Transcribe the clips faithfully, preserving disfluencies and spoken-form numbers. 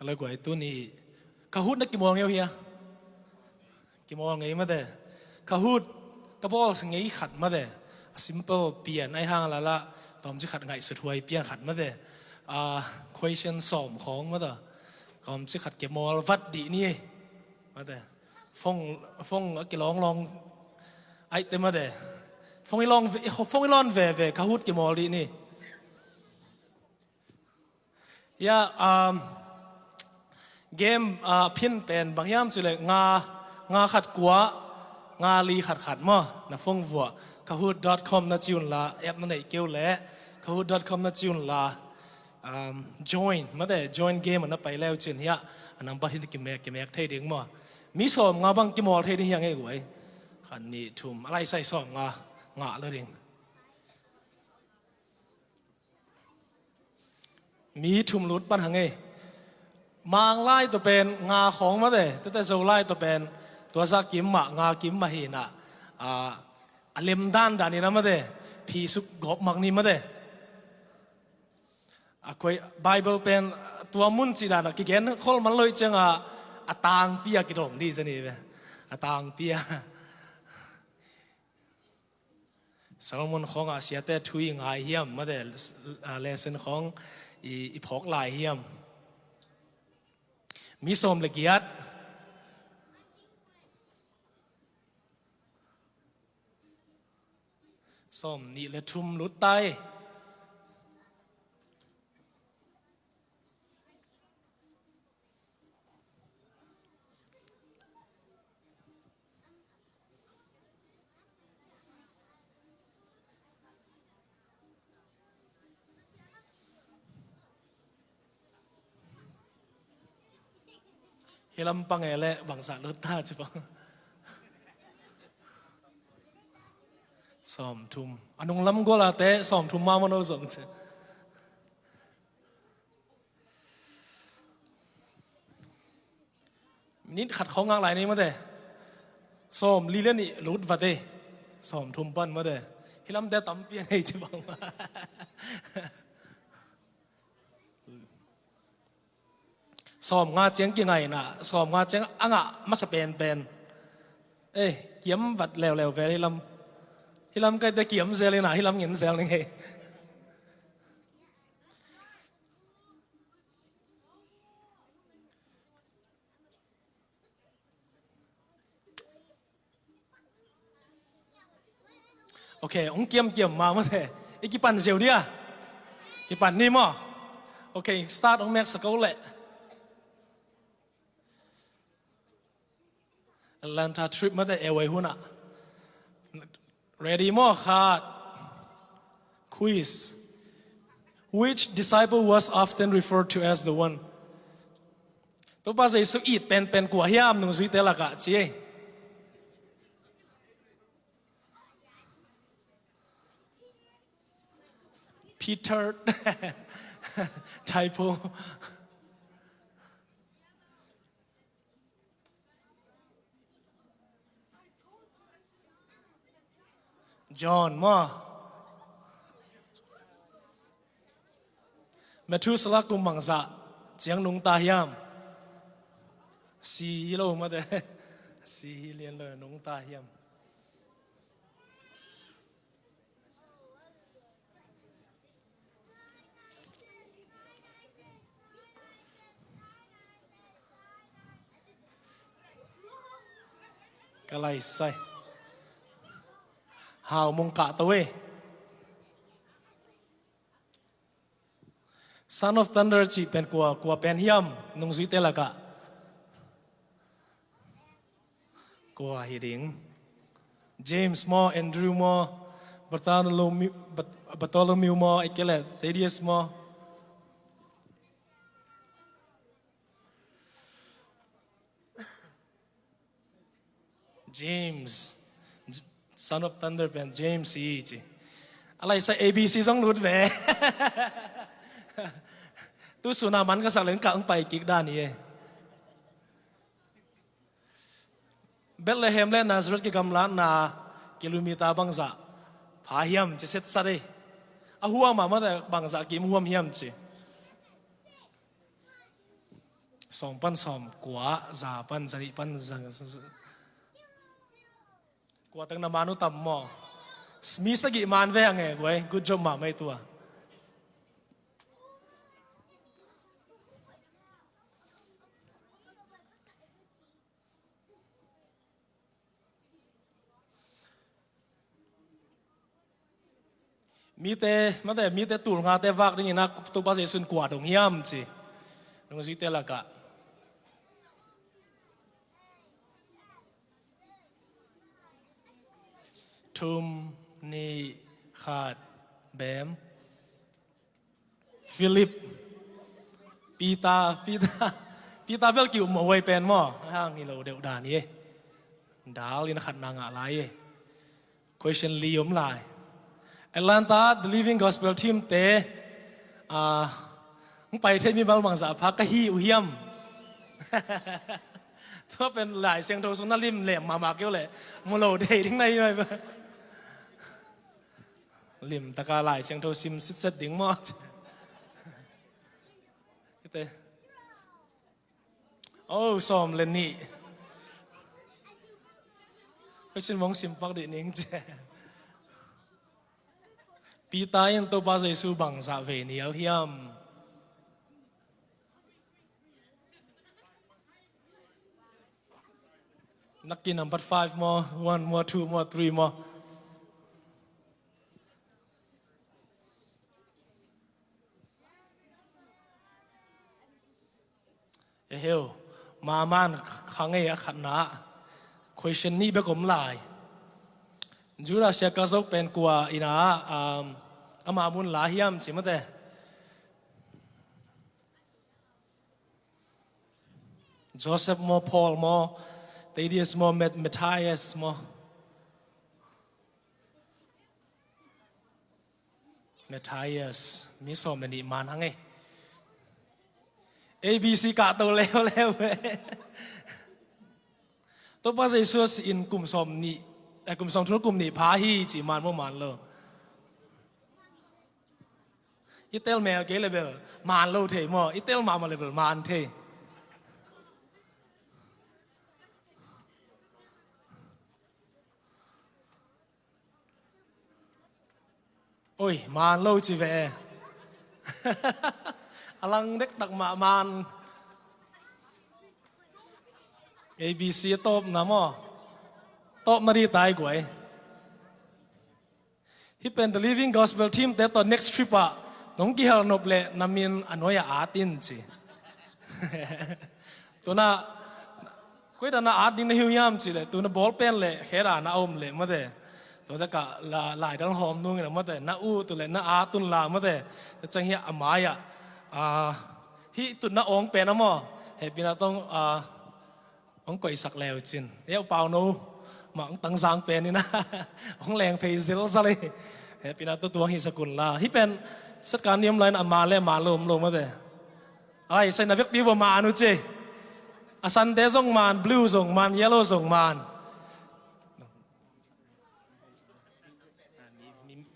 Le guai tuni Kahoot na kimawl ngei uh hia? Kimawl ngei mate. Kahoot ka bawl ngei khat mate. A simple pian ai hang lala tawmci khat ngaihsut huai pian khat mate. A, question sawm khawng mate. Tawmci khat kimawl vat dih ni. Mate. Phone, phone a kilawng lawng aite mate. Phone i lawn ve, phone i lawn veve Kahoot kimawl dih ni. Ya, um, game, uh, pin pen bang hiam cih leh nga, nga khat kua, nga li khat khat maw, na phone vuah. Kahoot dot com na ci un la, app na neih kei uh leh, Kahoot dot com na ci un la, um, join, mate, join game na pai le uh cin hiah, a nambat hi kimek, kimek thei ding maw. Mi sawm nga bang kimawl thei ding hiah ngei guai. Khat nih thum, a lai sai sawm nga, ngah lo ding. Mi thum lut pan hang ei. Mang lai tawh pen nga khawng mate, tete Zo lai tawh pen tua zah kim mah, nga kim mah hi na, a, a lem dandan in a mate, phi suk gawp mak ni mate. A koi Bible pen tua mun cih dan a kigen khol man lo ih ciang a, a tangpi a kidawng di zani ve. A tangpi a. Sermon khawngah siate thu i ngai hiam, mate, a, lesson khawng i, i phawk lai hiam? Mi sawm le giat. Sawm nih le thum lut ta ei. Hi lam pang e le bangzah lut ta ci bang. Sawmthum. A nunglam gual a te sawmthum mah maw no zong ci. Minit khat khawng ngak lai ni mate. Sawm li le nih lut vat ei. Sawmthum pan mate. Hi lamte tampi a nei ci bang. Sawm nga ciang kingaina, sawm nga ciang a ngah masa penpen. Ei, kiam vat leuleu vel hi lam. Hi lam kaite kiam zel ina, hi lam ngin zel ni ngei. Ok, hong kiamkiam ma mate. I kipan ziau dia. Kipan ni maw. Ok, start hong mek sa ko leh. Atlanta trip mate e wai huna. Ready maw khat. Quiz. Which disciple was often referred to as the one? Topa Jesu it penpen kua hiam nungzuite lakah ci ei. Peter. Typo. John maw. Methuselah kum bangzah ciang nungta hiam? Si hi lo mate. Si hi lian lo nungta hiam? Ka lai sai. Hau mung kah to e. Son of Thunder cih pen kua, kua pen hiam nungzuite lakah? Kua hi ding? James maw, Andrew maw, Bartholomew, Bat-, Bartholomew maw, ei kei leh Thaddeus maw? James. J-, Son of Thunder pen James hi ci. A lai sa A B C zong lut ve. Tu suna man ka sak leng ka ang pai kik dan hi e. Bethlehem le Nazareth kigamlatna kilometer bangzah pha hiam ci setsat ei. A huam a mate bangzah kim huam hiam ci. Sawm pan sawm kua, za pan za nih pan za, za, za. Kua teng na man uh tam maw? Mi sagih man ve hang e, guai. Good job mahmah ei tua. Mite, mate, mite tul ngate vak dingin a Topa Jesu in kua dong hiam ci. Nungzuite lakah. Thum, nih, khat, bem. Philip. Peter, Peter, Peter bel ki-um mawh huai pen maw? Hang hi lo deuh dan hi. Dal in a khatna ngah lai hi. Question li om lai. Atlanta, The Living Gospel Team te, ah, hong pai thei mimal bangzah pha ka hi uh hiam? Tua pen Lai Siangtho sung na lim lem mahmah kei uh leh mu lo thei ding na hi mai ba. Lim taka Lai Siangtho sim sitset ding maw? Kite. Oh, sawm le nih. Question mong sim pak dih ning ci. Peter in Topa Jesu bangzah vei nial hiam? Nakki number five maw, one maw, two maw, three maw? E heu, maman kha ngei a khatna. Question nih bek om lai. Judas Iskariot pen kua in a, um, ama mun la hiam ci mate. Joseph maw, Paul maw, Thaddeus maw, Mat-, Matthias maw? Matthias, mi sawm le nih man hang e. A B C kahto leuleu e. Topa Jesu a si in kum sawm nih, eh, kum sawm thum kum nih pha hi ci man maw man lo? I tel mel kei le bel man lo thei maw? I tel mahmah le bel man thei. Oi, man lo ci ve. A lang dektak mah man. A B C a tawpna maw? Tawpna dih tai guai. Hih pen The Living Gospel Team te tawh next trip ah nong kihel nop leh na min a nuai-ah at in ci. Tuna koi dan a at ding na hi uh hiam cih leh, tuna ball pen leh khe dan a om leh mate. Tua takah la, laidal hawm nungin a mate, na ut uh leh na at un la mate. Tua ciang hiah a mai-ah, ah, hih tutna awng pen a maw, hehpihna tawh, ah, hong koihsak leu cin. Hiah u Pauno mah hong tangzang pen in a, hong leng phei zelzal hi. Hehpihna tawh tua hong hisak un la. Hih pen satkan ni om lai-in a man le man lo om lo mate. Ai, sai na vekpi vua man uh ci. A sante zong man, blue zong man, yellow zong man.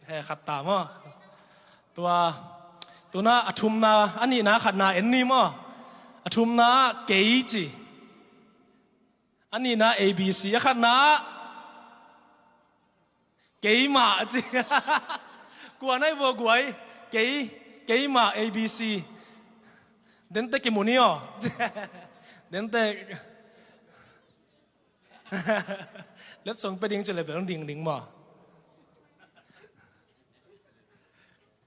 He khat ta maw? Tua, tuna a thumna, a nihna khatna en ni maw? A thumna kei ci. A nihna A B C, a khatna keimah ci. Kua nai vua guai? Kei, keimah A B C. Dente kimu ni aw. Dente. Letsong pe ding ci le bel ding ding maw?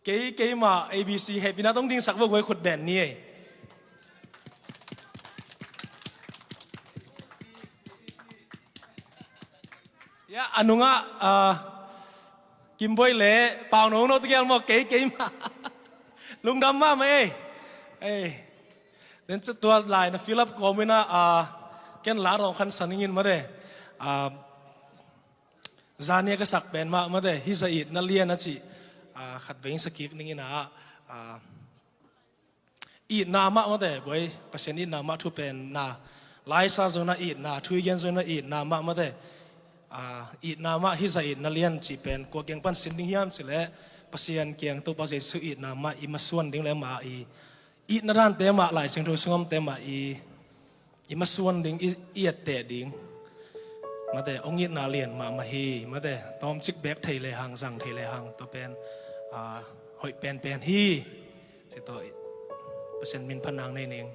Kei, keimah A B C, hehpihna tawh dingsak vua guai, khut beng ni ei. Ya, a nungah, ah, Kim Boih le Pauno no tegel maw, kei, keimah. Lungdam mahmah ei. Ei. Den tua lai na fill up kawm in a, ah, ken la rawng khan sa ning in mate. Ah, zani a ka sak pen mah mate, hih za itna lian a cih, ah, khat vei sa kik ning in a, ah, itna mah mate, guai, Pasian itna mah thu pen na, laisa zong na itna, thu i gen zong na itna mah mate, ah, itna mah hih za itna lian cih pen kua kiang pan sin ding hiam cih leh, Pasian kiang Topa Jesu itna mah i masuan ding le mah i itna dante mah, Lai Siangtho sung omte mah i, i masuan ding, i, i etteh ding, mate, hong itna lian mahmah hi, mate, tawmcik bek thei lehang, zang thei lehang, tua pen, ah, hoih penpen hi. Ci tawh i, Pasian min phatna nei ning.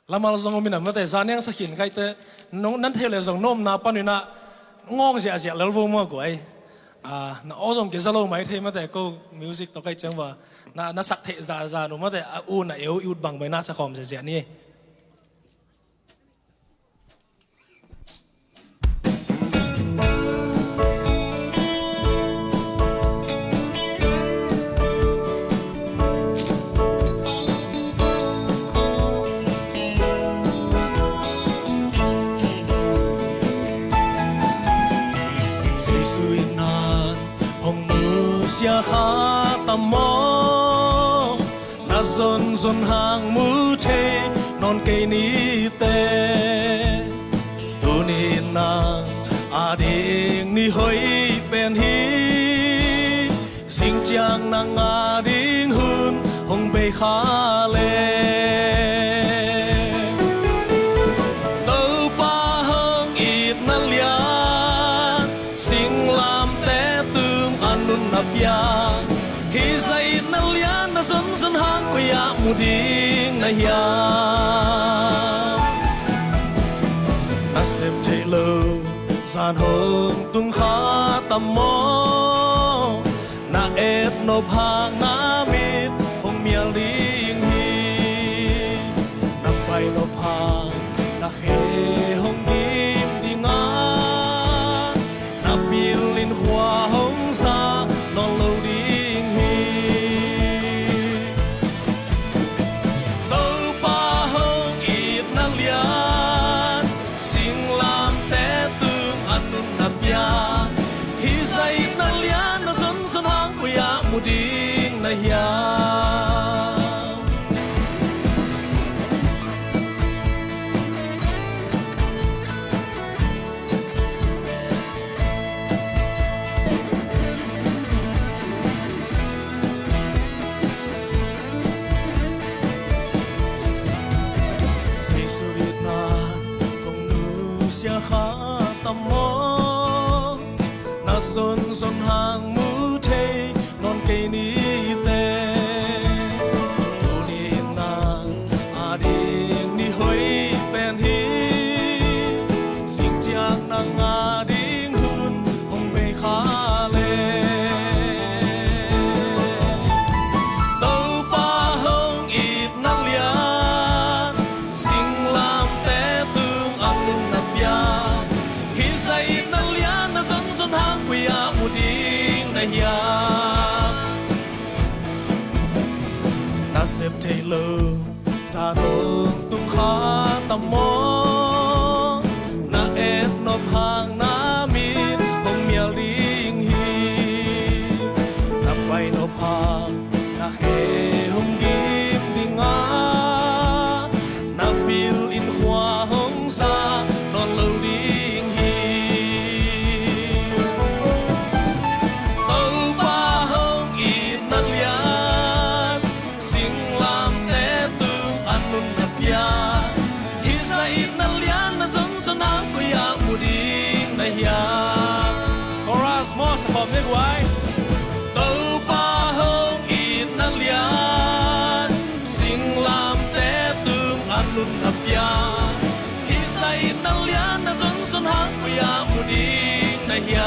Lamal zong om in a, mate, za niang sa khin kaite, nong nan thei le zong na omna pan in a ngawng ziahziah lel vo maw guai. Ah, na aw zong kiza lo mai thei, mate, ko music tawh kai ciang va. Na, na sak theih zahzah nu, mate, a u na eu i ut bang bai na sa khawm ziahziah ni. Jesu in nang hong nusia kha tam maw? Na zonzon hang mu thei nawn kei ni teh. Tuni nang ading ni hoih pen hi. Zing ciang nang ading hun hong bei kha leh. Topa hong itna lian, singlamteh tung a nunna pia. Hih zah itna lian na zonzon hang koi ah mu ding na hiam? Na sep theih lo zan hong tung kha tam maw? Na et nop hang na mit hong mial ding hi. Na pai nop hang na khe hong gim ding a, na pil in khua hong sa nawn lo ding hi. Topa hong itna lian, singlamteh tung a nunna pia. Hih zah itna lian na zonzon hang koi ah mu ding na hiam? Jesu in nang hong nusia kha tam maw? Na zonzon hang mu thei nawn kei ni teh. Tuni nang ading ni hoih pen hi. Zing ciang nang ading hun hong bei kha leh. Topa hong itna lian, singlamteh tung a nunna pia. Hih zah itna lian na zonzon hang koi ah mu ding na hiam? Na sep theih lo zan hong tung kha tam maw? Na et nop hang na mit hong mial ding hi. Na pai nop hang na khe hong gim ding a, na pil in khua hong sa nawn lo ding hi. Topa hong itna lian, singlamteh tung a nunna pia. Hih zah itna lian na zonzon hang koi ah mu ding na hiam? Chorus maw, sa khawm ding guai. Topa hong itna lian, singlamteh tung a nunna pia. Hih zah itna lian na zonzon hang koi ah mu ding na hiam?